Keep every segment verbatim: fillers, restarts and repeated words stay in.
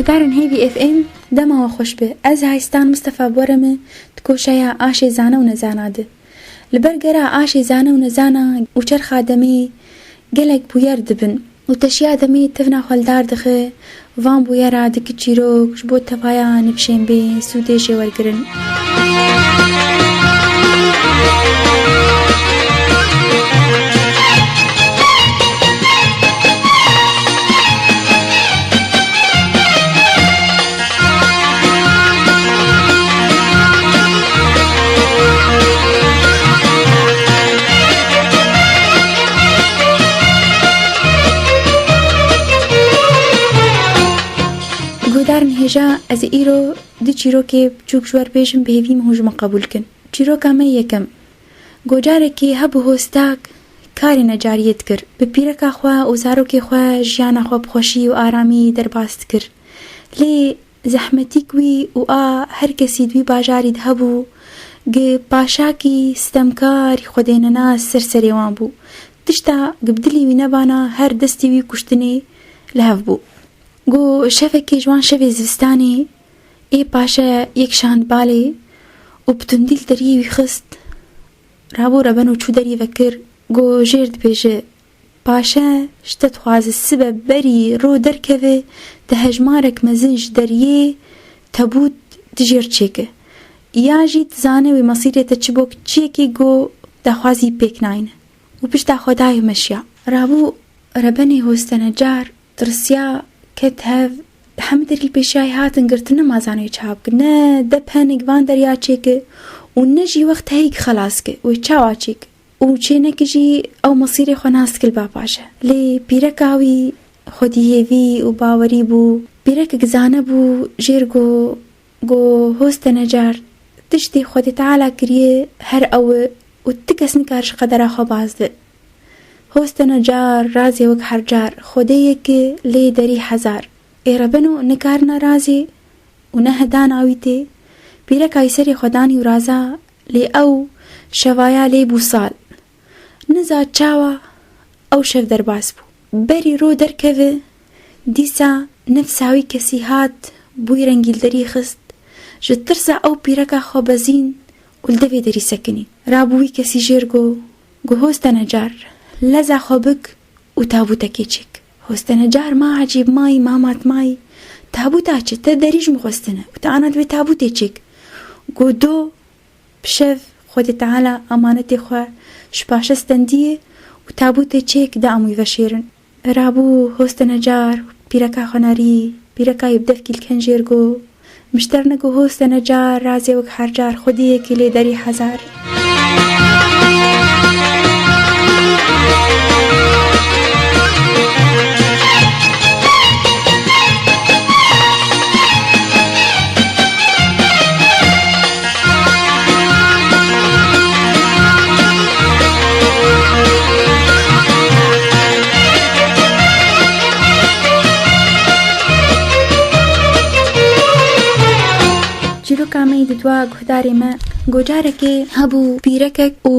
Guhdarên Hêvî F M, dema we xweş be. Ez Haystan Mistefa Borem e, di koşeya Aşê Zane û Nezana de. Li ber gera Aşê Zane û Nezana û çerxa demê gelek bûyer dibin û teşiya demê tevna xwe li dar dixe, van bûyera dike çîrok ji bo tevaya nifşên bê sûdê jê wergirin. Guhdarên hêja, ez ê îro du çîrokê biçûk ji we re bêjim, bi hêvî min hûn ji min qebûl kin. Çîroka me yekem. Go carekê hebû hostak karê necariyê dikir. Bi pîreka xwe û zarokê xwe jiyana xwe bi xweşî û aramî derbas dikir. Lê zehmetîk wî û a her kesî di wî bajarî de hebû, gi paşakî stemkar, xwedênenas ser serê wan bû. Tişta gi bi dilî wî nebana her destî wî kuştinê li hev bû. Go şevekê ji wan şevê zivistanê ê paşe yek şand balê û bi tundî li deriyê wî xist. Rabû rebeno çû derî vekir, go jêr dibêje, Paşe ji te dixwaze sibe berî ro derkeve, te hejmarek mezin ji deriyê tebût di jêr çêke. Ya jî dizane wê mesîrê te çi bok çiyekê go daxwazî pêk nayne. Û pişta xwe dayê meşiya. Rabû rebenê Hostenecar tirsiya, ket hev, hemî derî li pêşiyayê hatin girtin, nema zanê wê çawa bike. Ne de penik van derya çêke û ne jî wext heyî xelas ke. Wê çawa çêke? Û çênekî jî ew mesîrê xwe nas dikir li ba paşe. Lê pîreka wî xwedî hêvî û bawerî bû. Pîrekek zane bû, jêr go, go, Hostenecar, tiştê Xwedê Teala kiriye her ew e û ti kes nikare ji qedera xwe baz be. Hostenecar razê wek her car, Xwedê yek e lê derî hezar. Ê rebeno nikarina razê û ne hedana wî tê. Pîreka wî serê xwe danî û raza, lê ew şevaya lê bû sal. Niza çawa ew şev derbas bû. Berî ro derkeve, dîsa nefsa wî kesî hat, bûyî rengî li derî xist. Ji tirsa ew pîreka xwe bezîn û li devê derî sekinî. Rabû wî kesî jêr go, go Hostenecar, leza xwe bik û tabûtekê çêk. Hostenecar ma ecêb mayî, ma mat mayî. Tabûta çi? Te derî ji min xwestine û te ana divê tabûtê çêk. Go do, bi şev Xwedê Teala amanetê xwe ji paşe stendiye û tabûtê çêk da em wî veşêrin. Rabû Hostenecar pîreka xwe nerî, pîreka yê bi devkî li ken jêr go, Mişterne ku Hostenecar razê wek her car, Xwediyekî lê derî hezar. Çîroka me yî didwa guhdarê me, go carekê hebû pîrekek û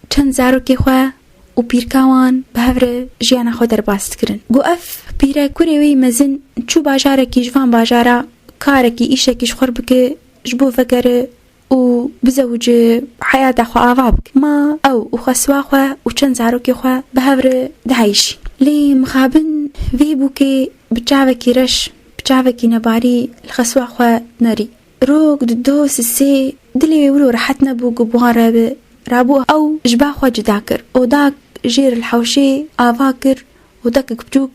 çend zarokê xwe û pîrka wan bi hev re jiyana xwe derbas dikirin. Go ev pîrek kurê wê yî mezin çû bajarekî ji van bajara karekî, îşekî ji xwe re bike, ji bo vegere û bizewice, heyata xwe ava bike. Ma ew û xweswa xwe û çend zarokê xwe bi hev re diheyşî. Lê mixabin vê bûkê bi çavekî reş, bi çavekî nebarî li xeswa xwe nerî. Rok, dido, sisê, dilê wê wilo rehet nebû ku bi wan re be. Rabû ew ji ba xwe cida kir. Odak jêr li hewşê ava kir, odakek biçûk,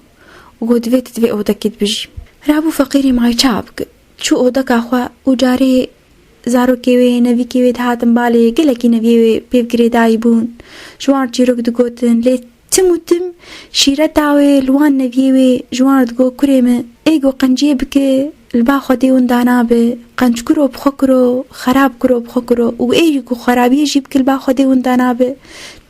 û got, divê tu di vê odekê de bijî. Rabû feqîrê mayî çawa bike? Çû odeka xwe û carê zarokê wê, nevîkê wê dihatin balê, gelekî neviyê wê pê girêdayî bûn. Ji wan çîrok digotin, lê tim û tim şîreta wê li wan neviyê wê ji wan re digot, kurê min, ê go qenciyê bike, li ba Xwedê winda nabe, qenc kuro bi xwe kuro, xerab kuro bi xwe kuro û ê jî ku xerabiyê jî bike li ba Xwedê winda nabe,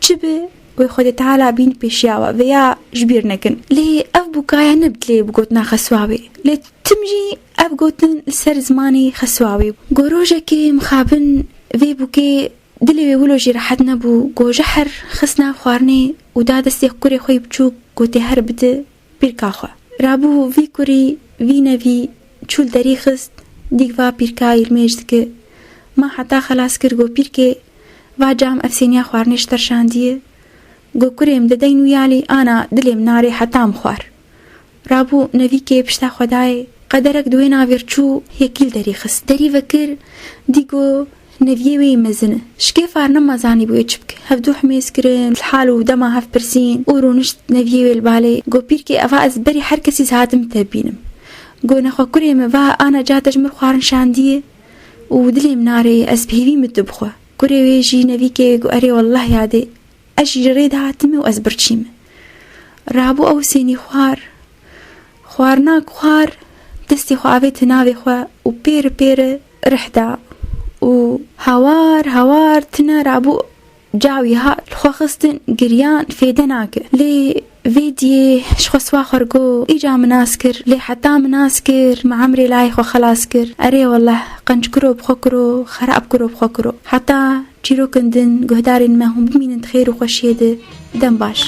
çi be wê Xwedê Teala bîn pêşiya we veya ji bîr nekin. Lê ev bûkaya ne bi dilê bi gotina Xeswa wê. Lê tim jî ev gotin li ser zimanê Xeswa wê. Go rojekê mixabin vê bûkê dilê wê wilo jî rehet nebû. Go jeher xist nav xwarinê û da destê kurê xwe yî biçûk, gotê her bide pîrka xwe. Rabû vî kurî, vî nevî çû li derî xist, dîk va pîrka îlmêj dike. Ma heta xelas kir, go pîrkê, va cam ev sêniya xwarinê ji te şandiye. Go kurê min, de deyn wî alî, ana dilê min narê heta min xwar. Rabû nevîkê pişta xwe dayê. Qederek di wê navê r çû, yekî li derî xist. Derî vekir, dî go neviyê wê yî mezin e. Ji kêfa r nema zanîbû wê çi bike. Hevdû himêz kirin, li hal û dema hev pirsîn û rûnişt neviyê wê li balê. Go pîrkê, eva ez berî her kesî zihatim te bînim. Go nexwe kurê min, va ana ca te ji min xwarin şandiye û dilê min narê, ez bi hêvî min tu bixwe. Kurê wê jî nevîkê go erê wallah yadê, ez jî ji rê de hatime û ez birçî me. Rabû ew sênî xwar. Xwarinak xwar, destê xwe avêt navê xwe û pêre pêre rih da û hawar hawar tine rabû cawî ha li xwe xistin, giriyan fêde nake. Lê vê diyê ji Xeswa xwe r go, îca min nas kir, lê heta min nas kir, me emrê layê xwe xelas kir. Erê wallah, qenc kuro bi xwe kuro, xerab kuro bi xwe kuro. Heta çîrokin din, guhdarên me hûn bimînin di xêr û xweşiyê de. Dem baş.